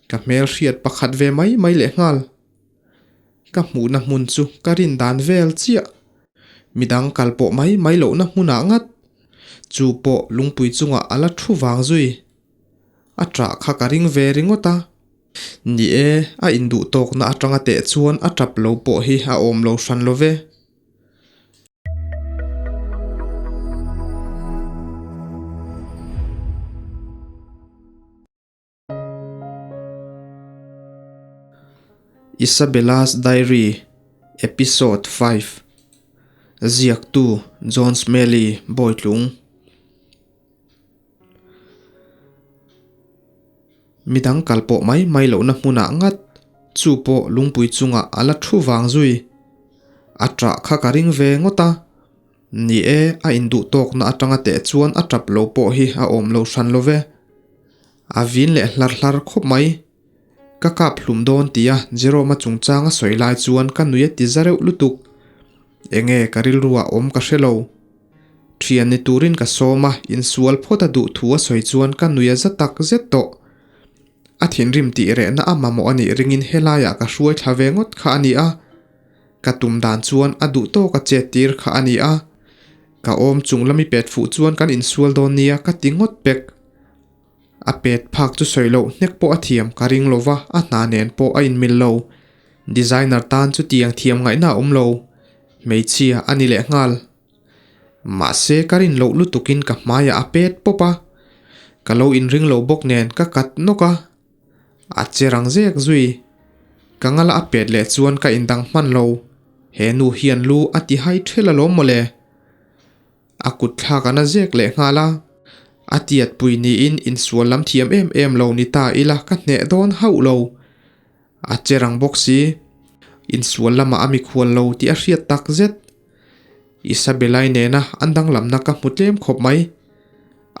Ka hmel hriat pakhat ve mai mai lehnghal. Ka hmuhna hmun chu ka rin dan vel chiah. Midang kal pawh mai mai lohna hmunah ngat. Chu pawh lungpui chungah a la thu vang zui. A ṭah kha ka ring ve ringawt a. Ni e, a induh tawkna atanga teh chuan a ṭap lo pawh hi a awm lo hran lo ve. Isabella's Diary Episode 5 Ziaktu John Smelly Bawitlung Midang kal pawh mai mai lohna hmunah ngat chu pawh lungpui chungah a la thu vang zui. A ṭah kha ka ring ve ngawt a. Ni e, a induh tawkna atanga teh chuan a tap lo pawh hi a awm lo hran lo ve. A vin leh hlar hlar khawp mai. Ka kap hlum dawn tia Jerome-a chungchang a sawi lai chuan ka nui a ti za reuh lutuk. Enge ka rilruah awm ka hre lo. Thian ni turin ka sawm a, insual phawt a duh thu a sawi chuan ka nui a za tak zet tawh. A thinrim tih rehna a mamawh a nih ringin helaiah ka hruai thla ve ngawt kha a ni a. Ka tum dan chuan a duh tawk a chet tir kha a ni a, ka awm chung lami pet fuh chuan kan insual dawn nia ka ti ngawt pek. A pet phak chu sawi loh hnek pawh a thiam ka ring lova a hna nen pawh a inmil lo. Designer tan chutiang thiam ngaihna a awm lo. Hmeichhia a ni leh nghal. Mahse ka rin loh lutukin ka hmaiah a pet pawp a, ka lo inring lo bawk nen ka kat nawk a. A che rang zek zui. Ka ngala a pet leh chuan ka indang hman lo. He nu hian lu a ti hai ṭhel alawm mawle. A kut thlak a na zek leh nghal a. A tiatpui niin insual lam thiam em em lo ni ta ila ka hneh dawn hauh lo. A che rang bawk si. Insual lamah a mikhual lo tih a hriat tak zet. Isabella-i nena an danglamna ka hmu tlem khawp mai.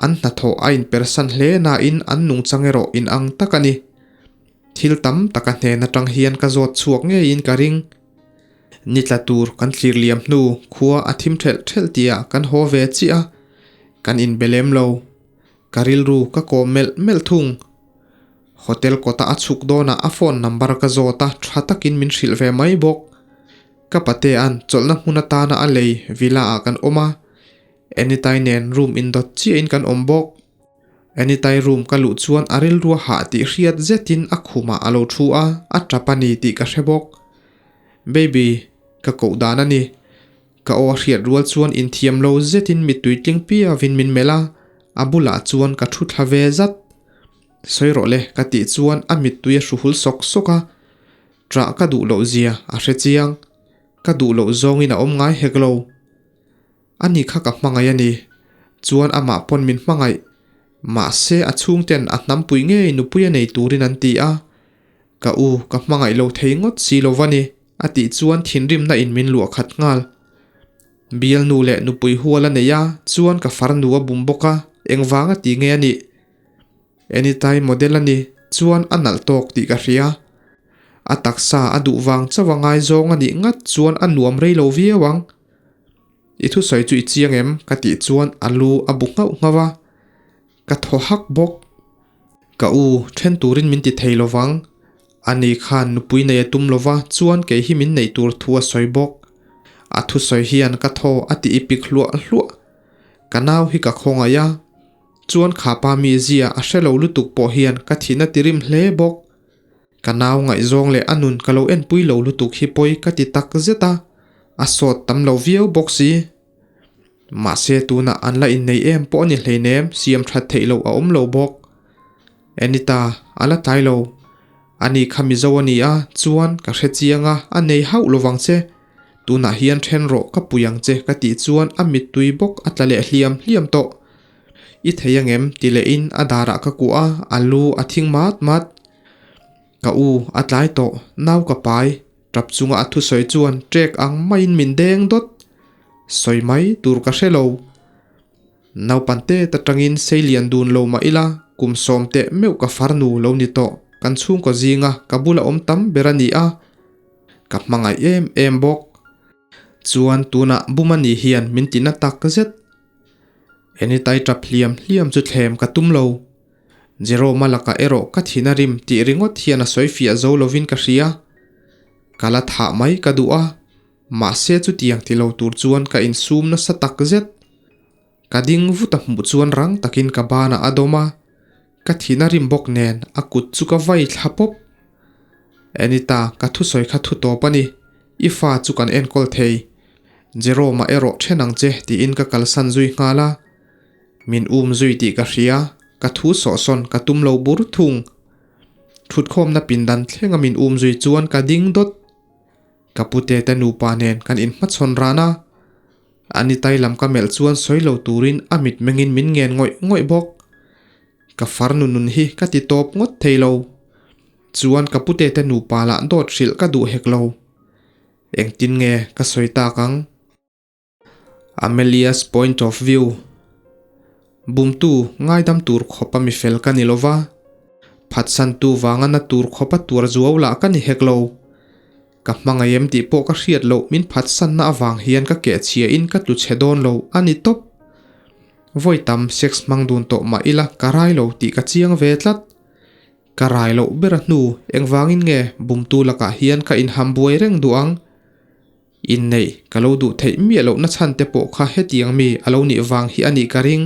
An hnathawh a inpersan hle nain an nungchang erawh inang tak a ni. Thil tam taka hnen atang hian ka zawt chhuak ngeiin ka ring. Ni tla tur kan thlir liam hnu khua a thim thelh thelh tihah kan haw ve chiah a, kan inbe lem lo. Ka rilru ka kawm melh melh thung. Hotel kawta a chhuk dawnah a phone number ka zawt a, tha takin min hrilh ve mai bawk. Ka patea'n chawlhna hmun atana a lei villa ah kan awm a, Anytai nen room indawt chiahin kan awm bawk. Anytai room ka luh chuan a rilru a hah tih hriat zetin a khumah a lo thu a, a tap a ni tih ka hre bawk. Baby, ka koh dan a ni. Ka aw a hriat rual chuan inthiam lo zetin mittui tling piavin min melh a, a bulah chuan ka thu thla ve zat. Sawi rawh le ka tih chuan a mittui a hruhul sawk sawk a, Ṭah ka duh loh zia a hre chiang. Ka duh loh zawngin a awm ngai hek lo. Ani kha ka hmangaih a ni. Chuan amah pawn min hmangaih. Mahse a chhungten a hnampui ngei nupui a nei turin an ti a. Ka u ka hmangaih lo thei ngawt si lo va ni, a tih chuan thinrimna in min luah khat nghal. Bialnu leh nupui hual a nei a, chuan ka farnu a bum bawk a, engvanga ti nge a nih? Anytime model a ni, chuan a nalh tawk tih ka hria. A taksa a duh vang chauh a ngaizawng a nih ngat chuan a nuam rei lo viau ang. I thusawi chu i chiang em? ka tih chuan a lu a bu nghauh nghauh a, ka thaw hak bawk. Ka u, then turin min ti thei lo vang. Ani khan nupui nei a tum lo va, chuan kei hi min neih tur thu a sawi bawk. A thusawi hian ka thaw a ti ipik hluah hluah. Ka nau hi ka khawngaih a. Chuan khapa mi zia a hre lo lutuk pawh hian ka thihna ti rim hle bawk. Ka nau ngaihzawng leh a nun ka lo enpui lo lutuk hi pawi ka ti tak zet a, a sawt tam lo viau bawk si. Mahse tunah an la innei em pawh a ni hleinem siam that theih loh a awm lo bawk. Anita, a la tlai lo. Ani kha Mizo a ni a, chuan ka hre chiang a, a nei hauh lovang che. Tunah hian then rawh ka pui ang che ka tih chuan a mittui bawk a tla leh hliam hliam tawh. I thei angem? ti lehin a darah ka kuah a, a lu a thing mat mat. Ka u, a tlai tawh, nau ka pai, tap chunga a thusawi chuan ṭek ang maiin min deng dawt. Sawi mai tur ka hre lo. Naupante ta tangin seilian dun lo mah ila, kum sawm teh meuh ka farnu lo ni tawh, kan chhungkaw zinga ka bula awm tam ber a ni a, ka hmangaih em em bawk. Chuan tunah Bumani hian min ti na tak zet. Enitai tap hliam hliam chu thlem ka tum lo. Jerome-a lakah erawh ka thin a rim tih ringawt hian a sawi fiah zo lovin ka hria. Ka la thah mai ka duh a, mahse chutiang ti lo tur chuan ka insum nasa tak zet. Ka ding vut a hmuh chuan rang takin ka banah a dawm a, ka thin a rim bawk nen a kut chu ka vai thla pawp. Anita, ka thusawi kha thu tawp a ni, i fa chu kan enkawl thei. Jerome-a erawh then ang che tiin ka kalsan zui nghal a. Min um zui tih ka hria, ka thu sawhsawn ka tum lo bur thung. Thutkhawmna pindan thlenga min um zui chuan ka ding dawt. Ka pute te nupa nen kan inhmachhawn ran a. Ani tai lam ka melh chuan sawi lo turin a mitmengin min ngen ngawih ngawih bawk. Ka farnu nun hi ka ti tawp ngawt thei lo. Chuan ka pute te nupa lah dawt hrilh ka duh hek lo. Engtin nge ka sawi tak ang? Amelia's point of view Bumtu ngaidam tur khawpa mi fel ka ni lova, phatsantu vanga na tur khawpa tuar zuau lah ka ni hek lo. Ka hmangaih em tih pawh ka hriat loh min phatsanna avang hian ka kehchhia in ka tlu chhe dawn lo a ni tawp. Vawi tam sex hmang dun tawh mah ila ka rai lo tih ka chiang ve tlat. Ka rai loh ber a hnu engvangin nge bumtu lakah hian ka inham buai reng duh ang? Inneih ka lo duh theih miah lohna chhan te pawh kha hetiang mi a lo nih vang hi a nih ka ring,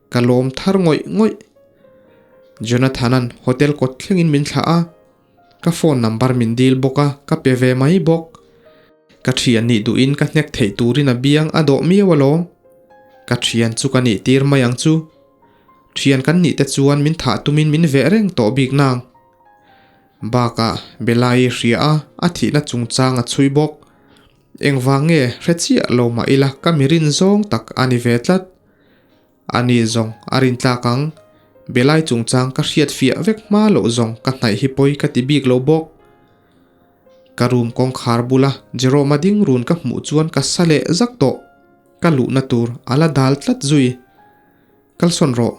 ka lawm thar ngawih ngawih. Jonathan-a'n hotel kawt thlengin min thlah a, ka phone number min dil bawk a, ka pe ve mai bawk. Ka thian nih duhin ka hnek theih turin a biang a dawh miau alawm. Ka thian chu ka nih tir mai ang chu. Thian kan nih te chuan min thah tumin min veh reng tawh bik nang. Bakah Bella-i hria a, a thihna chungchang a chhui bawk. Engvang nge hre chiah lo mah ila ka mi rin zawng tak a ni ve tlat. A ni zawng a rin tlak ang. Bella-i chungchang ka hriat fiah vek hma loh zawng ka hnaih hi pawi ka ti bik lo bawk. Ka room kawngkhar bula Jerome-a ding run ka hmuh chuan ka sa leh zak tawh. Ka luhna tur a la dal tlat zui. Kalsawn rawh.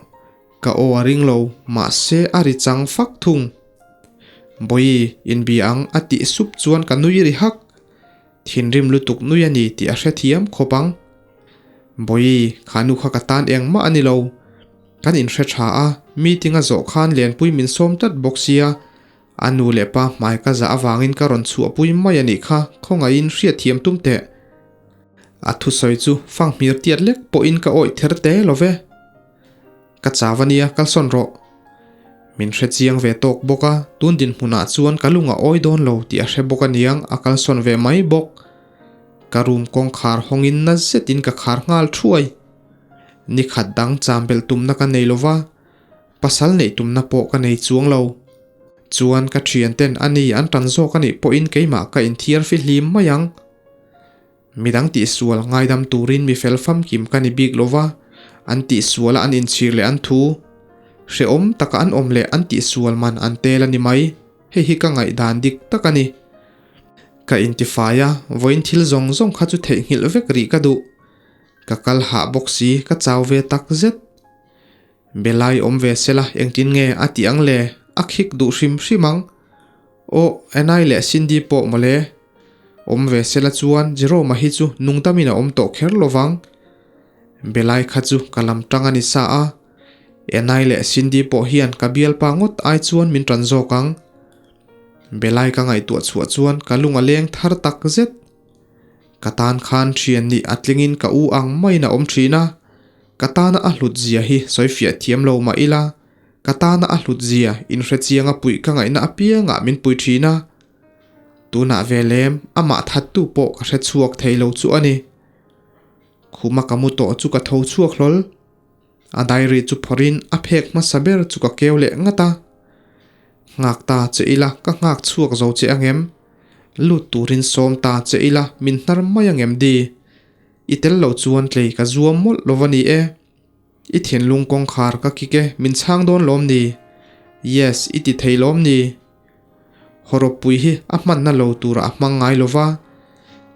Ka aw a ring lo, mahse a ri chang fak thung. Bawi, inbia ang a tih sup chuan ka nui ri hak. Thinrim lutuk nui a ni tih a hrethiam khawp ang. Bawi, kha nu kha ka tan engmah a ni lo. Kan inhre tha a, meeting a zawh khan Lenpui min sawm tlat bawk sia, a nu leh pa hmai ka zah avangin ka rawn chhuahpui mai a nih kha, khawngaihin hriatthiam tum teh. A thusawi chu fanghmir tiat lek pawhin ka awih ther te lo ve. Ka chau a nia, kalsawn rawh. Min hre chiang ve tawk bawk a, tun dinhmunah chuan ka lung a awi dawn lo tih a hre bawk a niang, a kalsawn ve mai bawk. Ka room kawngkhar hawngin na zetin ka khar nghal thuai. Ni khat dang cham belh tumna ka nei lo va, pasal neih tumna pawh ka nei chuang lo. Chuan ka thianten a ni an tan zawk a nih pawhin keimah ka inthiar fihlim mai ang. Midang tihsual ngaidam turin mi fel famkim ka ni bik lova, an tihsuala an inchhir leh an thu. Hrehawm taka an awm leh an tihsual man an tel a ni mai, hei hi ka ngaihdan dik tak a ni. Ka intifai a, vawiin thil zawng zawng kha chu theihnghilh vek rih ka duh. Ka kal hah bawk si, ka chau ve tak zet. Belai awm ve sela engtin nge a tih ang le, a khik duh hrim hrim ang. Aw, Anai leh Cindy pawh mawle. Awm ve sela chuan Jerome-a hi chu nungdamin a awm tawh kher lovang. Belai kha chu ka lam tang a ni sa a, Anai leh Cindy pawh hian ka bialpa ngawt ai chuan min tan zawk ang. Belai ka ngaihtuah chhuah chuan ka lung a leng thar tak zet. Ka tan khan thian nih a tlingin ka u ang maiin a awm thin a, ka tana a hlut zia hi sawi fiah thiam lo mah ila, ka tana a hlut zia inhre chianga puih ka ngaihna apiangah min pui thin a. Tunah ve lem amah thattu pawh ka hre chhuak thei lo chu a ni. Khuma ka mu tawh chu ka tho chhuak hlawl. A diary chu phawrhin a phek hmasa ber chu ka keu leh ngat a. Nghak ta che ila ka nghak chhuak zo che angem? Lut turin sawm ta che ila min hnar mai angem di? I tel lo chuan tlei ka zuam mawlh lo va ni e. I thinlung kawngkhar ka kik e min chhang dawn lawm ni? Yes i ti thei lawm ni? Hawrawppui hi a hmanna lo turah a hmang ngai lo va,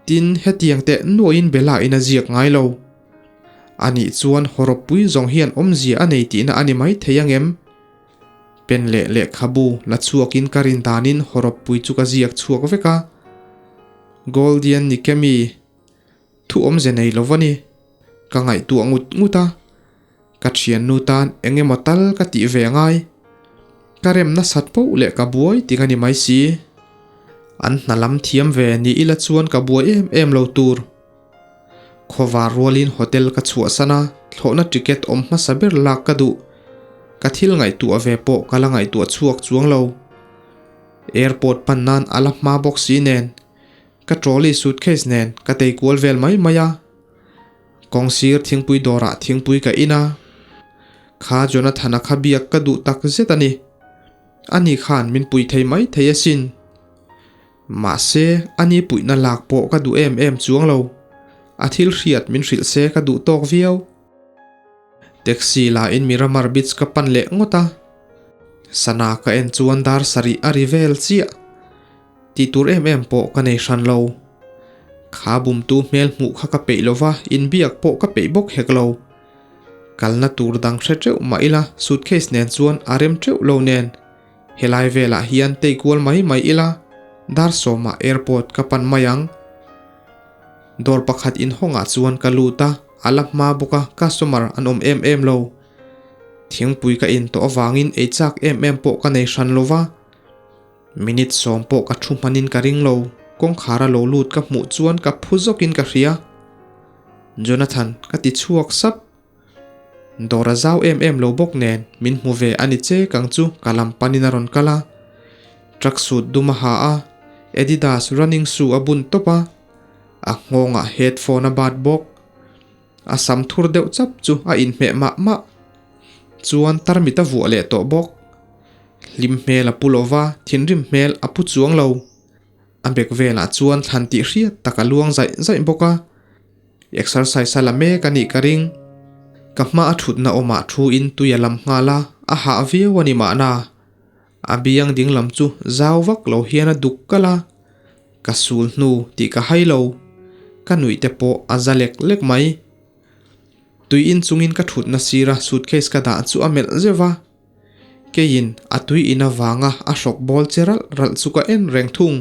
tin hetiang teh nuahin Bella in a ziak ngai lo. Anih chuan hawrawppui zawng hian awmzia a nei tihna a ni mai thei angem? Pen leh lehkhabu la chhuakin ka rin danin hawrawppui chu ka ziak chhuak vek a. Goldian Nikemi thu awmze nei lo va ni. Ka ngaihtuah ngut ngut a, ka thiannu tan eng emaw tal ka tih ve ngai. Ka rem nasat poh leh ka buai ting a ni mai si. An hna lam thiam ve ni ila chuan ka buai em em lo tur. Khawvar rualin hotel ka chhuahsan a, thlawhna ticket awm hmasa ber lak ka duh. Ka thil ngaihtuah ve pawh ka la ngaihtuah chhuak chuang lo. Airport pan nan a la hma bawk si nen, ka trolley suitcase nen ka tei kual vel mai mai a. Kawngsir thingpui dawrah thingpui ka in a, kha Jonathan-a kha biak ka duh tak zet a ni. Ani khan min pui thei mai thei asin. Mahse, ani puihna lak pawh ka duh em em chuang lo. A thil hriat min hrilh se ka duh tawk viau. Taxi la in Miramar Beach ka pan leh ngawt a. Sana ka en chuan dar sarih a ri vel chiah. Tih tur em em pawh ka nei hran lo. Kha bumtu hmel hmuh kha ka peih lova, inbiak pawh ka peih bawk hek lo. Kalna tur dang hre teuh mah ila suitcase nen chuan a rem teuh lo nen. Helai velah hian tei kual mai mai ila, dar sawmah airport ka pan mai ang. Dawr pakhat inhawngah chuan ka lut a, a la hma bawk a, customer an awm em em lo. Thingpui ka in tawh avangin ei chak em em pawh ka nei hran lova. Minute sawm pawh ka thu hmanin ka ring lo, kawngkhar a lo lut ka hmuh chuan ka phu zawkin ka hria. Jonathan, ka ti chhuak sap. Dawr a zau em em lo bawk nen min hmu ve a ni che kang chu ka lam panin a rawn kal a. Truck suit dum a ha a, Adidas running shoe a bun tawp a, a nghawngah headphone a bat bawk. A sam thur deuh chap chu a inhmeh mah mah. Chuan tarmit a vuah leh tawh bawk. Hlim hmel a pu lo va, thinrim hmel a pu chuang lo. A bek velah chuan thlan tih hriat tak a luang zaih zaih bawk a. Exercise a la mek a nih ka ring. Ka hma a thutna awmah thu in tui a lam nghal a, a hah viau a ni mahna. A biang ding lam chu zau vak lo hian a duk kalh a. Ka sul hnu tih ka hai lo. Ka nuih te pawh a za lek lek mai. Tui in chungin ka thutna sira suitcase ka dah chu a melh zeuh va. Keiin a tui in avanga a hrawk bawl che ralh ralh chu ka en reng thung.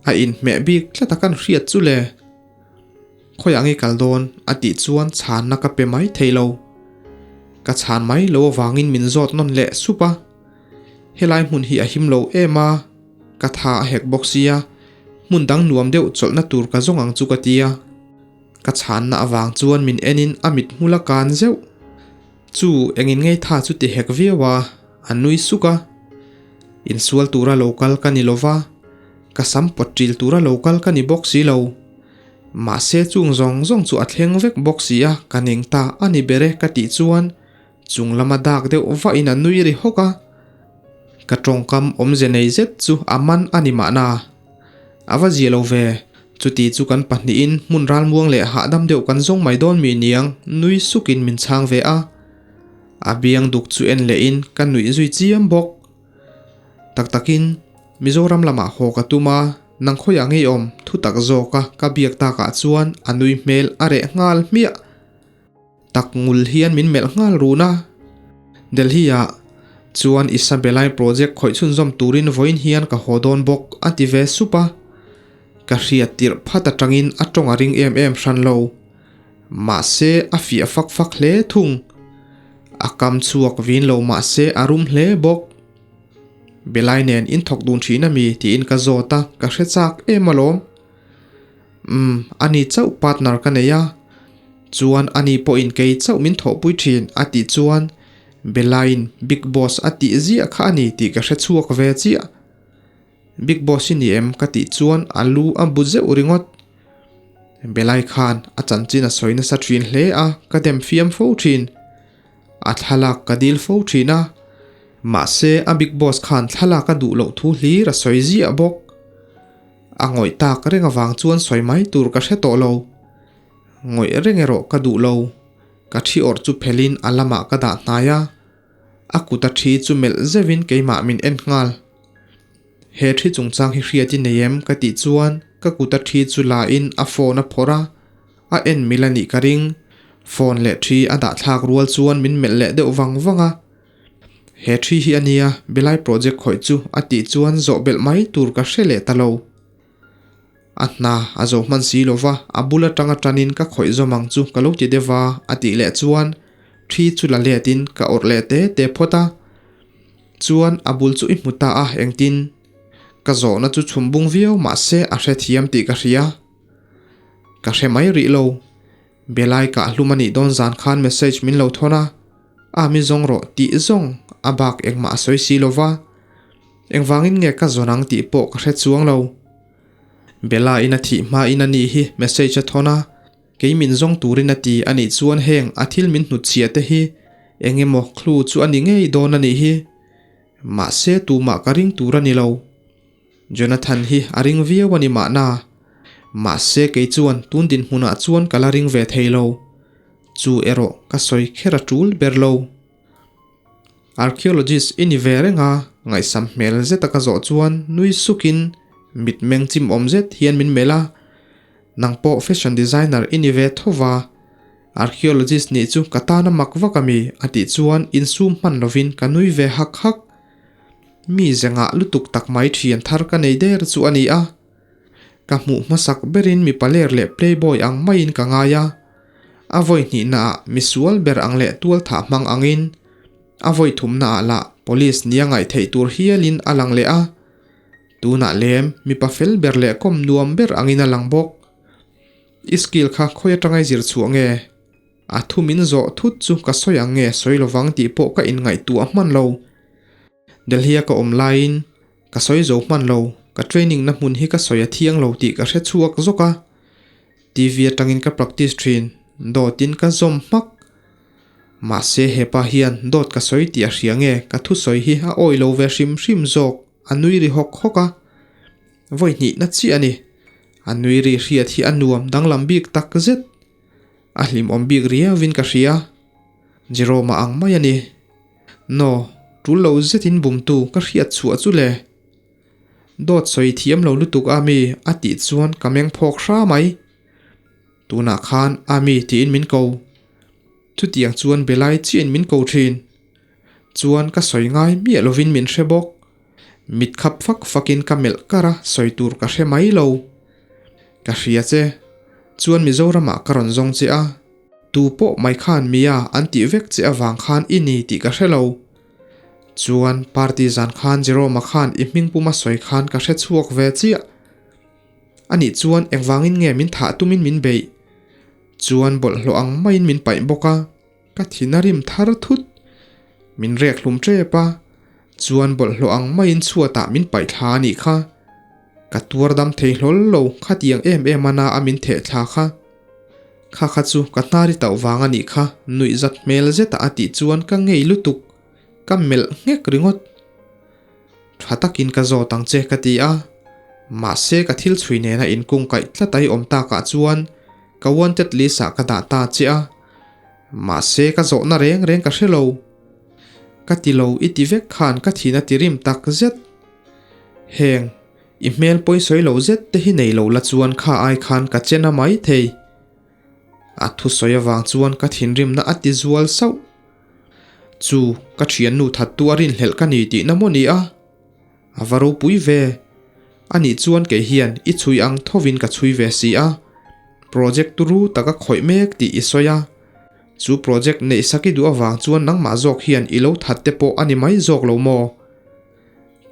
A inhmeh bik tlat a kan hriat chu le. Khawiah nge kal dawn? a tih chuan chhanna ka pe mai thei lo. Ka chhan mai lo avangin min zawt nawn leh sup a. Helai hmun hi a him lo em a, ka tha a hek bawk sia, hmun dang nuam deuh chawlhna tur ka zawng ang chu ka ti a. Ka chhanna avang chuan min enin a mit hmul a kan zeuh. Chu engin ngei tha chu ti hek viau a, a nui suk a. Insual tura lo kal ka ni lova, ka sam pawt ṭil tura lo kal ka ni bawk si lo. Mahse chung zawng zawng chu a thleng vek bawk si a, ka ning ta a ni ber e ka tih chuan chung lama dak deuh vahin a nui ri hawk a. Ka tawngkam awmze nei zet chu a man a ni mahna. A va zia lo ve, chuti chu kan pahnihin hmun ralmuang leh hahdam deuh kan zawng mai dawn mi niang nui sukin min chhang ve a. A biang duk chu en lehin ka nuih zui chiam bawk. Tak takin, Mizoram lamah haw ka tum a, nang khawiah ngei awm thu tak zawka ka biak takah chuan a nui hmel a reh nghal hmiah. Tak ngul hian min melh nghal run a. Delhi-ah chuan Isabelai project khawih chhunzawm turin vawiin hian ka haw dawn bawk a ti ve sup a. Ka hriat tirh phat atangin a tawng a ring em em hran lo. Mahse a fiah fak fak hle thung. A kam chhuak vin lo mahse a rum hle bawk. Belai nen in thawk dun thin a mi tiin ka zawt a, ka hre chak em alawm. Umm, ani chauh partner ka nei a. Chuan ani pawhin kei chauh min thawhpui thin a tih chuan Belain Big Boss a tih ziah kha a ni tih ka hre chhuak ve chiah. Big Boss i ni em ka tih chuan a lu a bu zeuh ringawt. Belai khan a chanchin a sawi nasa thin hle a, ka dem fiam fo thin. A thlalak ka dil fo thin a, mahse a Big Boss khan thlalak a duh loh thu hlir a sawi ziah bawk. A ngawih tak reng avang chuan sawi mai tur ka hre tawh lo. Ngawih reng erawh ka duh lo. Ka thi awrh chu phelin a lamah ka dah hnai a. A kut a thi chu melh zeuhin keimah min en nghal. He thi chungchang hi hriat i nei em ka tih chuan ka kut a thi chu la in a phone a phawrh a. A en mil a nih ka ring. Phone leh thi a dah thlak rual chuan min melh leh deuh vang vang a. He thi hi a nia, Belai project khawih chu a tih chuan zawh belh mai tur ka hre leh ta lo. A hna a zo hman si lo va, a bul atanga tanin ka khawih zawm ang chu ka lo ti deuh va a tih leh chuan thi chu la letin ka awrh leh te te phawt a. Chuan a bul chu i hmu ta a engtin? Ka zawhna chu chhum bung viau mahse a hrethiam tih ka hria. Ka hre mai rih lo. Belai kah hlum a nih dawn zan khan message min lo thawn a, a mi zawng rawh tih zawng a bak engmah a sawi si lo va. Engvangin nge ka zawn ang tih pawh ka hre chuang lo. Bella in a thih hma in a nih hi message a thawn a, kei min zawng turin a ti a nih chuan heng a thil min hnutchhiah te hi eng emaw clue chu a ni ngei dawn a nih hi. Mahse tumah ka ring tur a ni lo. Jonathan hi a ring viau a ni mahna. Mahse kei chuan tun dinhmunah chuan ka la ring ve thei lo. Chu erawh ka sawi kher a tul ber lo. Archaeologist i ni ve reng a, ngaihsam hmel zeta ka zawh chuan nui sukin mitmeng chim awm zet hian min melh a. Nang pawh fashion designer i ni ve tho va, archaeologist nih chu ka tana mak vak a mi a tih chuan insum hman lovin ka nui ve hak hak. Mi ze ngah lutuk tak mai thian thar ka nei der chu a ni a. Ka hmuh hmasak berin mipa ler leh playboy ang maiin ka ngai a. A vawi hnihnaah misual ber ang leh tual thah hmang angin, a vawi thumnaah lah police nia ngaih theih tur hialin a lang leh a. Tunah lem mipa fel ber leh kawm nuam ber angin a lang bawk. I skill kha khawi atanga i zir chhuah nge? A thu min zawh thut chu ka sawi ang nge sawi lovang tih pawh ka inngaihtuah hman lo. Delhi-a ka awm laiin ka sawi zo hman lo, ka training na hmun hi ka sawi a thiang lo tih ka hre chhuak zawk a. TV atangin ka practice thin, dawtin ka zawm hmak. Mahse hepa hian dawt ka sawi tih a hria nge ka thusawi hi a awi lo ve hrim hrim zawk, a nui ri hawk hawk a. Vawi hnihna chiah a ni. A nui ri hriat hi a nuam danglam bik tak zet. A hlimawm bik riauin ka hria. Jerome-a ang mai a ni. No, tul lo zetin bumtu ka hriat chhuah chu le. Dawt sawi thiam lo lutuk a mi a tih chuan ka meng phawk hra mai. Tunah khan a mi tiin min ko. Chutiang chuan Belai chiahin min ko thin. Chuan ka sawi ngai miah lovin min hre bawk. Mit khap fak fakin ka melh kar a, sawi tur ka hre mai lo. Ka hria che. Chuan Mizoramah ka rawn zawng che a. Tu pawh mai khan mia an tih vek che avang khan i ni tih ka hre lo. Chuan party zan khan Jerome-a khan i hming puma sawi khan ka hre chhuak ve chiah. Anih chuan engvangin nge min thah tumin min beih? Chuan bawlhhlawh ang maiin min paih bawk a. Ka thin a rim thar thut. Min rek hlum tep a, chuan bawlhhlawh ang maiin chhuatah min paih thla a nih kha. Ka tuar dam thei hlawl lo khatiang em em a na a min theh thla kha. Kha kha chu ka hnari tauh vang a nih kha nuihzat hmel zeta a tih chuan ka ngei lutuk, ka melh nghek ringawt. Tha takin ka zawt ang che ka ti a, mahse ka thil chhui nena inkungkaih tlat a i awm takah chuan ka wanted list ah ka dah ta che a, mahse ka zawhna reng reng ka hre lo. Ka ti lo i ti vek khan ka thin a ti rim tak zet. Heng, i hmel pawi sawi lo zet te hi nei lo la chuan kha ai khan ka che na mai thei. A thusawi avang chuan ka thinrimna a ti zual sauh. Chu, ka thiannu thattu a rinhlelh ka ni tihna maw ni a? A va ropui ve. Anih chuan kei hian i chhui ang thovin ka chhui ve si a. Project turu taka khawih mek tih i sawi a. Chu project neih sak i duh avang chuan nangmah zawk hian i lo that te pawh a ni mai zawk lo maw?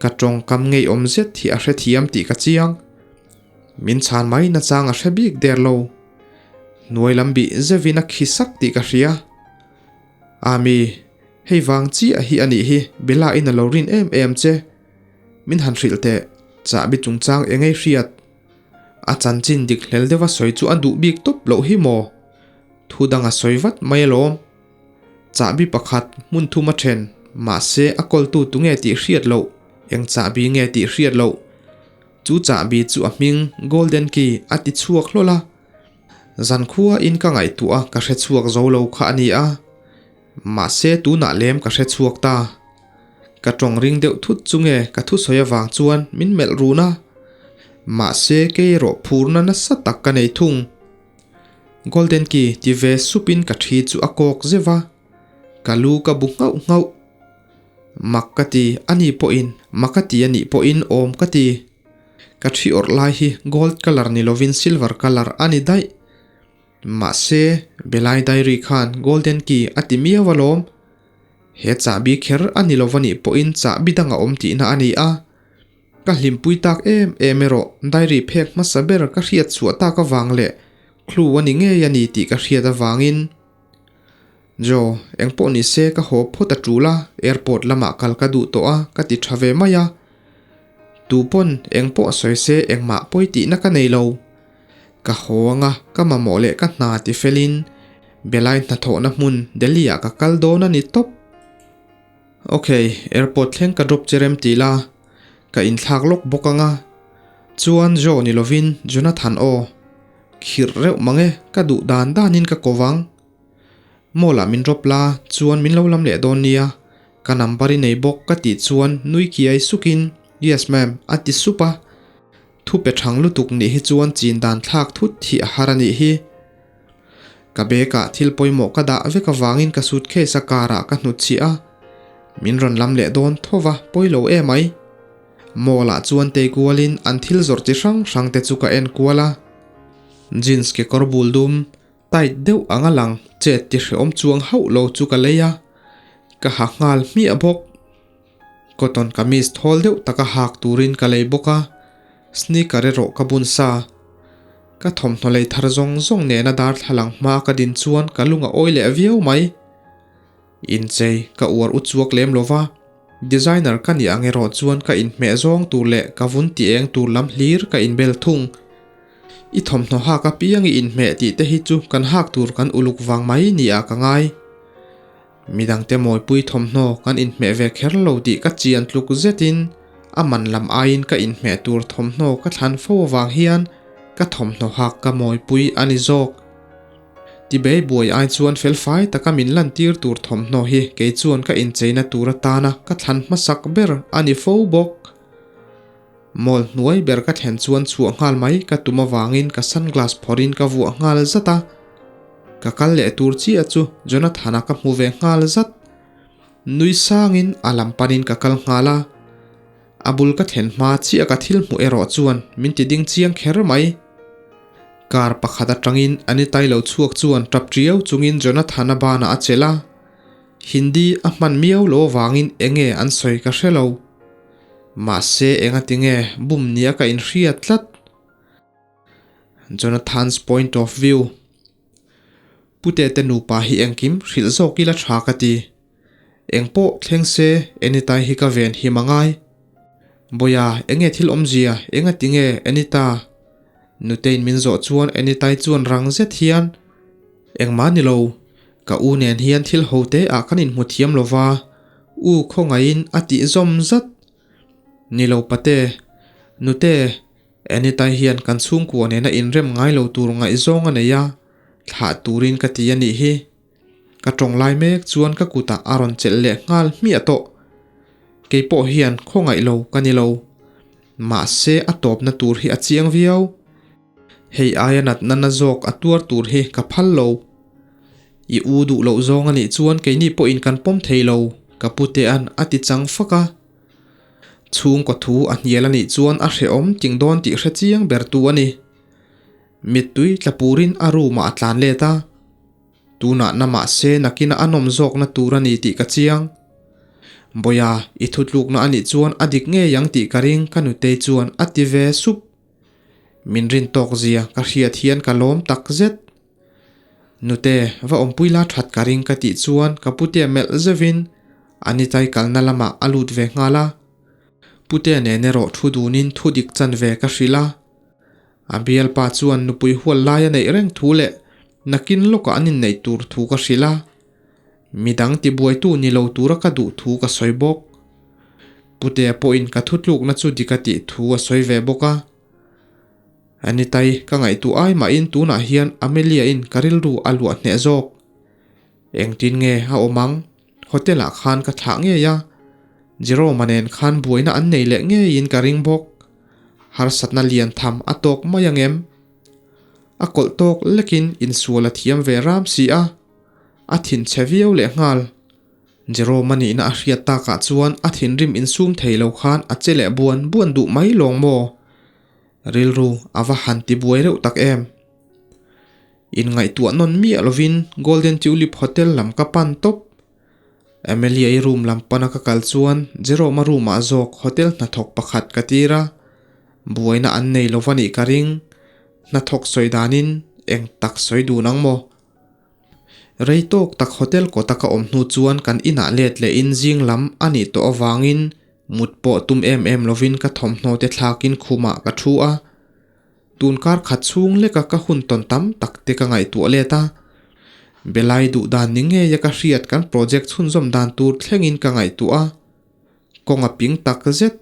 Ka tawngkam ngeiawm zet hi a hrethiam tih ka chiang. Min chhan mai nachang a hre bik der lo. Hnuai lam bih zeuhin a khi sak tih ka hria. Ami, hei vang chiah hi a nih hi Bella in a lo rin em em che. Min han hrilh teh, chahbi chungchang eng ei hriat. A chanchin dik hlel deuha sawi chu a duh bik tawp loh hi maw? Thu dang a sawi vat mai alawm. Chahbi pakhat hmun thum a then, mahse a kawltu tunge tih hriat loh, eng chahbi nge tih hriat loh. Chu chahbi chu a hming Golden Key a ti chhuak hlawl a. Zankhua in ka ngaihtuah a ka hre chhuak zo lo kha a ni a, mahse tunah lem ka hre chhuak ta. Ka tawng ring deuh thut chu nge ka thusawi avang chuan min melh run a, mahse kei erawh phurna nasa tak ka nei thung. Golden Key ti ve supin ka thi chu a kawk zeuh a, ka lu ka bu nghauh nghauh. Mak ka ti a ni pawhin mak a ti a nih pawhin awm ka ti. Ka thi awrh lai hi gold colour ni lovin silver colour a ni daih. Mahse, Belai Diary khan golden key a ti miau alawm. He chahbi kher a ni lo va nih pawhin chahbi dang a awm tihna a ni a. Ka hlimpui tak em em erawh diary phek hmasa ber ka hriat chhuah tak avang leh clue a ni ngei a ni tih ka hriat avangin Jo, engpawh ni se ka haw phawt a tul a, airport lamah kal ka duh tawh a ka ti tha ve mai a. Tu pawn engpawh sawi se engmah pawi tihna ka nei lo. Ka haw anga ka mamawh leh ka hna ti felin Belai hnathawhna hmun Delhi ah ka kal dawn a ni tawp. Ok, airport thleng ka drop che rem ti la, ka inthlak lawk bawk anga. Chuan Jo ni lovin Jonathan aw. Khirh reuh mang e, ka duh dan danin ka ko vang. Mall ah min drop la, chuan min lo lam leh dawn nia. Ka number i nei bawk ka tih chuan nui kiai sukin Yes ma'am a ti sup a. Thu pe thang lutuk nih hi chuan chin dan thlak thut hi a har a nih hi. Ka bag ah thil pawimawh ka dah vek avangin ka suitcase a car ah ka hnutchhiah a, min rawn lam leh dawn tho va, pawi lo em ai. Mall ah chuan tei kualin an thil zawrh chi hrang hrang te chu ka en kual a. Jeans kekawr bul dum, tight deuh anga lang chet ti hrehawm chuang hauh lo chu ka lei a, ka ha nghal hmiah bawk. Cotton kamis thawl deuh taka hak turin ka lei bawk a, sneaker erawh ka bun sa. Ka thawmhnaw lei thar zawng zawng nena darthlalang hma ka din chuan ka lung a awi leh viau mai. Inchei ka uar u chuak lem lo va, designer ka nih ang erawh chuan ka inhmeh zawng tur leh ka vun ti eng tur lam hlir ka inbel thung. I thawmhnaw hak apiang i inhmeh tih te hi chu kan hak tur kan uluk vang mai nia ka ngai. Midangte mawipui thawmhnaw kan inhmeh ve kher lo tih ka chian tluk zetin a man lam aiin ka inhmeh tur thawmhnaw ka thlan fo avang hian ka thawmhnaw hak ka mawipui a ni zawk. Tibei buai ai chuan felfai taka min lantir tur thawmhnaw hi kei chuan ka incheina tur atana ka thlan hmasak ber a ni fo bawk. Mall hnuai ber ka thlen chuan chhuah nghal mai ka tum avangin ka sunglass phawrhin ka vuah nghal zat a. Ka kal leh tur chiah chu Jonathan-a ka hmu ve nghal zat. Nui sangin a lam panin ka kal nghal a. A bul ka thlen hma chiah ka thil hmuh erawh chuan min ti ding chiang kher mai. Car pakhat atangin Anita-i lo chhuak chuan tap tiau chungin Jonathan-a banah a chelh a. Hindi a hman miau lo avangin enge an sawi ka hre lo. Mahse engati nge bum nia ka inhria tlat? Jonathan's point of view. Pute te nupa hi engkim hrilh zawk ila tha ka ti. Engpawh thleng se Anita hi ka ven him angai. Bawia enge thil awmzia engati nge Anita? Nutein min zawh chuan Anita-i chuan rang zet hian Engmah ni lo, ka u nen hian thil ho te ah kan inhmu thiam lova, U khawngaihin a tih zawm zat. Ni lo pate, nute, Anita hian kan chhungkua nena inrem ngai lo tur ngaihzawng a nei a, thlah turin ka ti a nih hi. Ka tawng lai mek chuan ka kutah a rawn chelh leh nghal hmiah tawh. Kei pawh hian khawngaih lo ka ni lo. Mahse a tawpna tur hi a chiang viau. Hei aia natna na zawk a tuar tur hi ka phal lo. I u duh loh zawng a nih chuan keini pawhin kan pawm thei lo, ka putea'n a ti chang fak a. Chhungkaw thu a hnial a nih chuan a hrehawm ting dawn tih hre chiang ber tu a ni. Mittui tla purin a room ah a tlan let a. Tunah na mahse nakina a nawm zawkna tur a ni tih ka chiang. Bawia, i thutlukna a nih chuan a dik ngei ang tih ka ring ka nutei chuan a ti ve sup. Min rin tawk zia ka hriat hian ka lawm tak zet. Nute, va awmpui la that ka ring ka tih chuan ka putea melh zeuhin Anita-i kalna lamah a lut ve nghal a. Putea nen erawh thu dunin thu dik chan ve ka hrilh a. A bialpa chuan nupui hual lai a neih reng thu leh nakin lawkah an inneih tur thu ka hrilh a. Midang tibuaitu ni lo tura ka duh thu ka sawi bawk. Putea pawhin ka thutlukna chu dik a tih thu a sawi ve bawk a. Anitai, ka ngaihtuah ai mahin tunah hian Amelia-in ka rilru a luah hneh zawk. Engtin nge a awm ang? Hotel-ah khan ka thlah ngei a. Jerome-a nen khan buaina an nei leh ngeiin ka ring bawk. Harsatna lian tham a tawk mai ang em? A kawlh tawk lekin insual a thiam ve ram si a. A thinchhe viau leh nghal. Jerome a nihna a hriat takah chuan a thinrim insum thei lo khan a che leh buan buan duh mai lawng maw? Rilru a va han ti buai reuh tak em? Inngaihtuah nawn miah lovin Golden Tulip Hotel lam ka pan tawp. Amelia-i room lam pana ka kal chuan Jerome-a room ah zawk hotel hnathawk pakhat ka tir a, buaina an nei lo va nih ka ring. Hnathawk sawi danin eng tak sawi dun ang maw? Rei tawk tak hotel kawta ka awm hnu chuan kan inah let lehin zing lam a nih tawh avangin mut pawh tum em em lovin ka thawmhnaw te thlakin khumah ka thu a. Tun kar khat chhung leka ka hun tawn tam tak te ka ngaihtuah let a. Belai duh dan ni ngeia ka hriat kan project chhunzawm dan tur thlengin ka ngaihtuah a. Kawng a ping tak zet.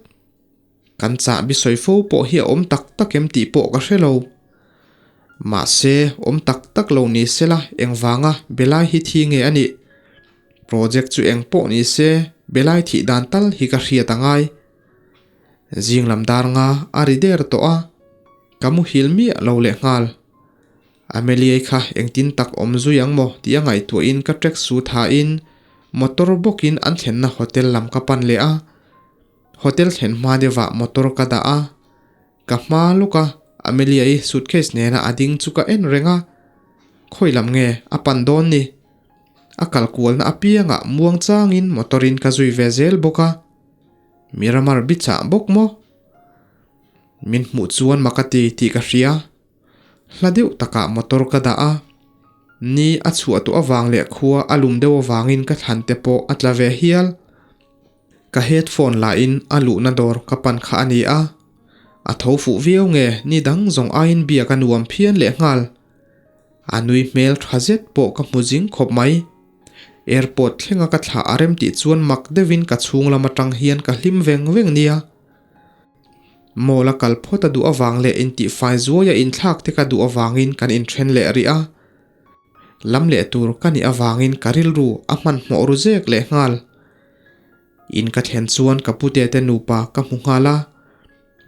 Kan chahbi sawi fo pawh hi a awm tak tak em tih pawh ka hre lo. Mahse, awm tak tak lo ni sela engvanga Belai hi thi nge a nih? Project chu eng pawh ni se Belai thih dan tal hi ka hriat a ngai. Zing lam dar nga a ri der tawh a, ka muhil miah lo leh nghal. Amelia-i kha engtin tak awm zui ang maw tih a ngaihtuahin ka track suit hain motor bawkin an thlenna hotel lam ka pan leh a. Hotel thlen hma deuhah motor ka dah a, ka hma lawk a Amelia-i suitcase nena a ding chu ka en reng a, khawi lam nge a pan dawn ni? A kal kualna apiangah muang changin motor-in ka zui ve zel bawk a. Miramar bichah bawk maw? Min hmuh chuan mak a ti tih ka hria. Hla deuh takah motor ka dah a, ni a chhuah tawh avang leh khua a lum deuh avangin ka thlan te pawh a tla ve hial. Ka headphone lahin a luhna dawr ka pan kha a ni a, a tho fuh viau nge ni dang zawng aiin biak a nuam phian lehnghal. A nui hmel tha zet pawh ka hmu zing khawp mai. Airport thlenga ka thlah a rem tih chuan mak deuhin ka chhung lam atang hian ka hlim veng veng nia. Mall a kal phawt a duh avang leh intihfai zuai a inthlak te ka duh avangin kan inthen leh rih a. Lam leh tur ka nih avangin ka rilru a hmanhmawh ru zek leh nghal. In ka thlen chuan ka pute te nupa ka hmu nghal a.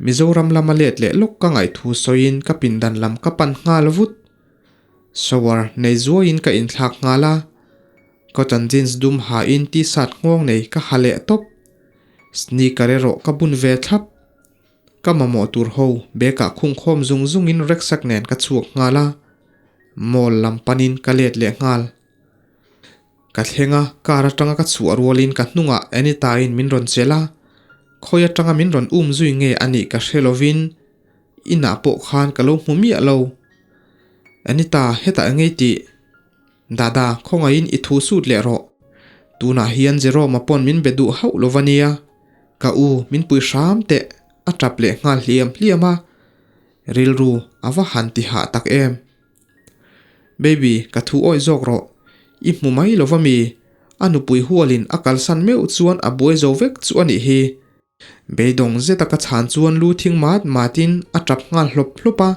Mizoram lama let leh lawk ka ngaihthu sawiin ka pindan lam ka pan nghal vut. Shower nei zuaiin ka inthlak nghal a. Cotton jeans dum hain t-shirt nghawng nei ka ha leh tawp. Sneaker erawh ka bun ve thlap. Ka mamawh tur ho bag ah khung khawm zung zungin rucksack nen ka chhuak nghal a. Mall lam panin ka let leh nghal. Ka thleng a, car atanga ka chhuah rualin ka hnungah Anita-in min rawn chelh a, khawi atanga min rawn um zui nge a nih ka hre lovin inah pawh khan ka lo hmu miah lo. Anita, hetah eng ei tih? Dada, khawngaihin i thu sut leh rawh. Tunah hian Jerome-a pawn min be duh hauh lo va nia. Ka u, min pui hram teh, a tap leh nghal hliam hliam a. Rilru a va han ti hah tak em. Baby, ka thu awih zawk rawh. I hmu mai lo va mi? A nupui hualin a kalsan meuh chuan a buai zo vek chu a nih hi. Beidawng zeta ka chhan chuan lu thing mat matin a tap nghal hlawp hlawp a.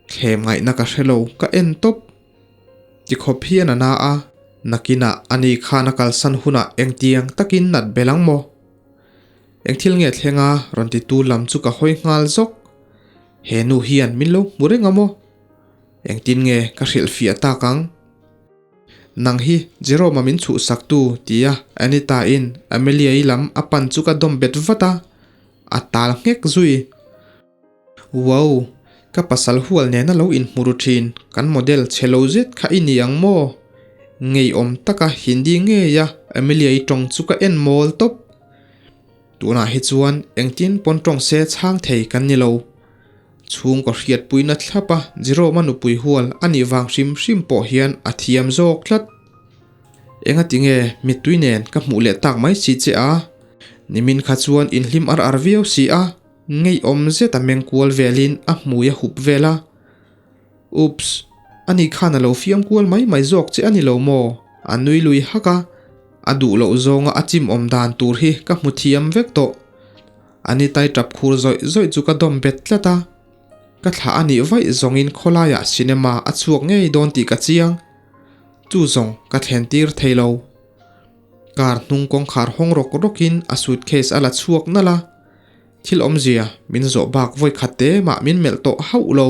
Thlem ngaihna ka hre lo, ka en tawp. Tikhawp hian a na a, nakinah ani khan a kalsan hunah engtiang takin nat bel ang maw? Eng thil nge thleng a rawn titu lam chu ka hawi nghal zawk. He nu hian min lo hmu reng a maw? Engtin nge ka hrilhfiah tak ang? Nang hi Jerome-a min chhuhsak tu tia Anita-in Amelia-i lam a pan chu ka dawm bet vat a, a tal nghek zui. Wow! Ka pasal hual nena lo inhmu ru thin, kan model chhe lo zet kha i ni ang maw? Ngeiawm taka Hindi ngeia Amelia-i tawng chu ka en mawl tawp. Tunah hi chuan engtin pawn tawng se chhang thei kan ni lo. Chhungkaw hriatpuina thlap a Jerome-a nupui hual a nih vang hrim hrim pawh hian a thiam zawk tlat. Engati nge mittui nen ka hmuh leh tak mai si che a? Nimin kha chuan inhlim ar ar viau si a, ngeiawm zet a meng kual velin a hmui a hup vel a. Oops! Ani khan a lo fiam kual mai mai zawk che a ni lo maw? A nui lui hak a, a duh loh zawnga a chim awm dan tur hi ka hmu thiam vek tawh. Ani tai tap khur zawih zawih chu ka dawm bet tlat a, ka thlah a nih vaih zawngin khawlaiah cinema a chhuak ngei dawn tih ka chiang. Chu zawng ka thlen tir thei lo. Car hnung kawngkhar hawng rawk rawkin a suitcase a la chhuak nalh a, thil awmzia min zawh bak vawi khat te mah min melh tawh hauh lo.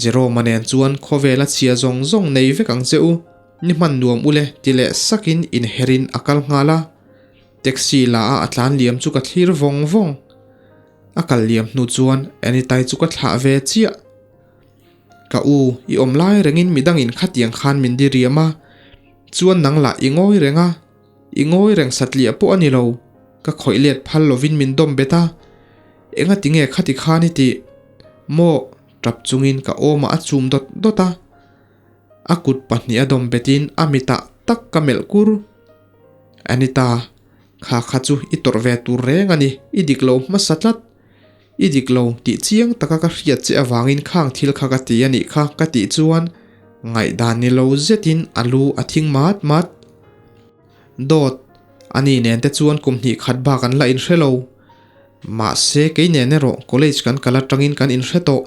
Jerome-a nen chuan khawvel a chhia zawng zawng nei vek ang che u, ni hman nuam ule ti leh sakin inherin a kal nghal a. Taxi la a a tlan liam chu ka thlir vawng vawng. A kal liam hnu chuan Anita-i chu ka thlah ve chiah. Ka u, i awm lai rengin midangin khatiang khan min diriam a, chuan nang lah i ngawi reng a. I ngawi reng satliah pawh a ni lo, ka khawih let phal lovin min dawm bet a. Engati nge khati khan i tih? Maw? Tap chungin ka awmah a chum dawt dawt a. A kut pahnih a dawm betin a mitah tak ka melh kur. Anita, kha kha chu i tawrh ve tur reng a ni, i dik lo hmasa tlat. I dik lo tih chiang taka ka hriat che avangin khang thil kha ka ti a nih kha ka tih chuan ngaihdan ni lo zetin a lu a thing mat mat. Dawt, ani nen te chuan kum hnih khat bak an la inhre lo. Mahse kei nen erawh college kan kal atangin kan inhre tawh.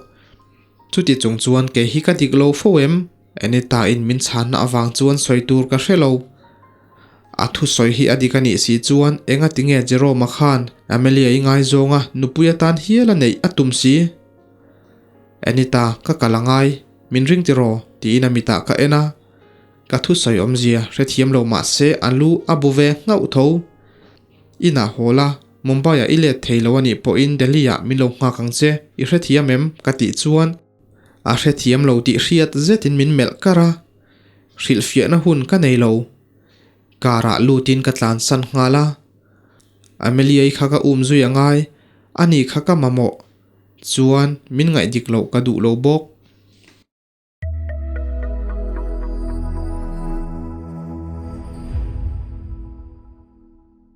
Chuti chung chuan kei hi ka dik lo fo em? Anita in min chhanna avang chuan sawi tur ka hre lo. A thusawi hi a dik a nih si chuan enga tinge Jerome-a khan Amelia-i ngaizawnga nupui atan hial a neih a tum si? Anita, ka kal a ngai, min ring tiraw? tiin a mitah ka en a. Ka thusawi awmzia hrethiam lo mah se a lu a bu ve nghauh tho. Inah haw la, Mumbai-ah i let thei lo a nih pawhin Delhi-ah min lo nghak ang che, i hrethiam em? ka tih chuan a hrethiam lo tih hriat zetin min melh kar a, hrilhfiahna hun ka nei lo. Car-ah lutin ka tlansan nghal a, Amelia-i kha ka um zui a ngai, ani kha ka mamawh chuan min ngaih dik loh ka duh lo bawk.